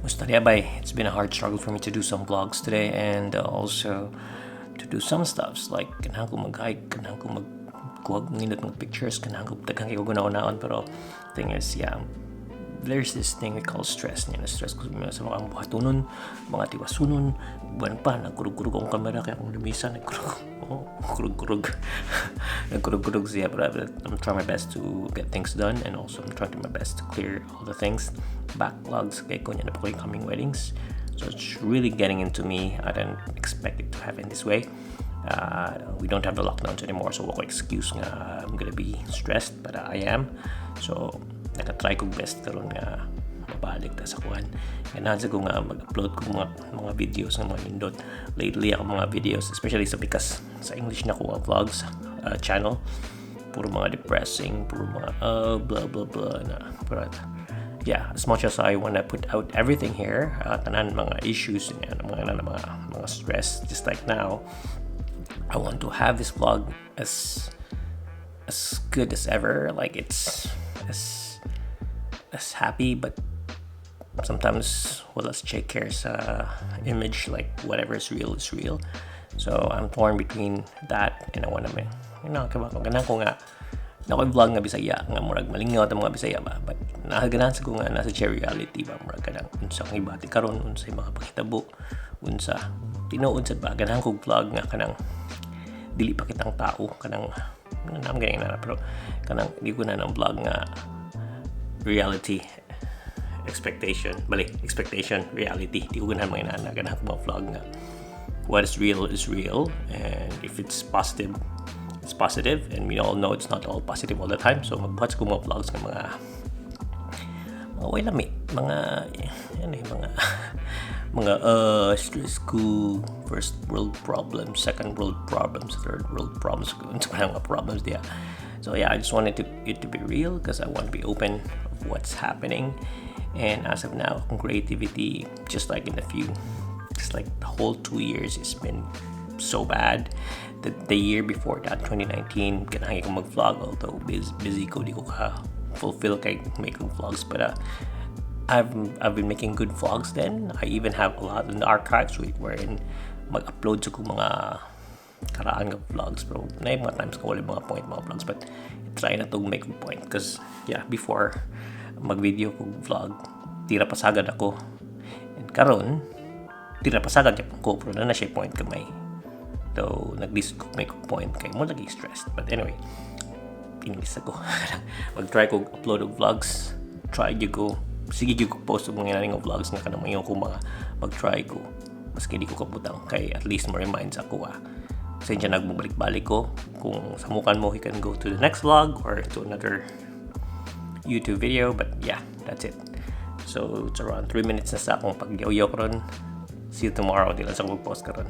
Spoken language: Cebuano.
Musta bay? It's been a hard struggle for me to do some vlogs today and also to do some stuffs like ganahan ko mag-hike, ganahan ko mag kuha nindot mga pictures, ganahan ko daghan kay ko hunahunaon, pero thing is, yeah, there's this thing we call stress niya na stress ko sa mga buhatunon, mga tiwasunon, buwan pa nagkurug-kurug akong kamera kay akong lamisa nagkurug, oh, kurug-kurug, nagkurug-kurug siya. But I'm trying my best to get things done and also I'm trying to my best to clear all the things, backlogs kay ko niya na po yung coming weddings, so it's really getting into me. I didn't expect it to happen this way. We don't have the lockdowns anymore, so wala ko excuse nga I'm gonna be stressed, but I am. So naka-try kog best karon nga mabalik ta sa kuan. Ganahan sa ko nga mag-upload ko mga videos nga mga nindot. Lately, ako mga videos, especially sa because sa English na ko nga vlogs channel, puro mga depressing, puro mga blah blah blah na. But yeah, as much as I wanna put out everything here, tanan mga issues, yan, mga stress, just like now, I want to have this vlog as good as ever. Like, it's as happy, but sometimes wala check care sa image. Like, whatever is real is real. So I'm torn between that and I wanna make kaba ko ganahan ko nga na ko vlog nga Bisaya nga murag malingaw ta mga Bisaya ba, but naganahan sa ko nga nasa siya reality ba, murag kanang unsa kang ibati karon, unsay mga panghitabo, unsa tinuod sad ba. Ganahan ko vlog nga kanang dili pa kitang tao, kanang nam ganyan na, pero kanang di ko na ng vlog nga reality expectation, balik expectation reality. Di ko ganahan mga inana. Ganahan ko mga vlog nga what is real is real, and if it's positive, it's positive, and we all know it's not all positive all the time. So magbuhat ko mga vlogs nga mga way lami, mga ano eh, mga stress ko, first world problems, second world problems, third world problems, unsa pa mga problems diya. So yeah, I just wanted it to be real because I want to be open of what's happening. And as of now, akong creativity, just like in the few just like the whole 2 years, it's been so bad. The year before that, 2019, ganahan ko mag-vlog, although busy ko, di ko ka fulfill kay making vlogs, but I've been making good vlogs then. I even have a lot in the archives wherein mag-upload sa kong mga karaan nga vlogs, pero na mga times ko wala mga point mga vlogs, but try na to make a point because, yeah, before mag-video ko vlog, tira pasagad ako, and karon tira pasagad gyapon ko, pero na siya point kamay though nag-lisod ko make a point kay mo lagi stressed. But anyway, inis ako. Mag-try ko upload og vlogs, try gyud ko, sige gyud ko post og mga nga vlogs nga kanang mga ko mga mag-try ko maski di ko kabutang kay at least mo remind sa ako ah. Pasensya nagbabalik-balik ko. Kung samukan mo, you can go to the next vlog or to another YouTube video. But yeah, that's it. So it's around 3 minutes na sa akong pag-yaw ron. See you tomorrow. Di lang sa mag-post karon.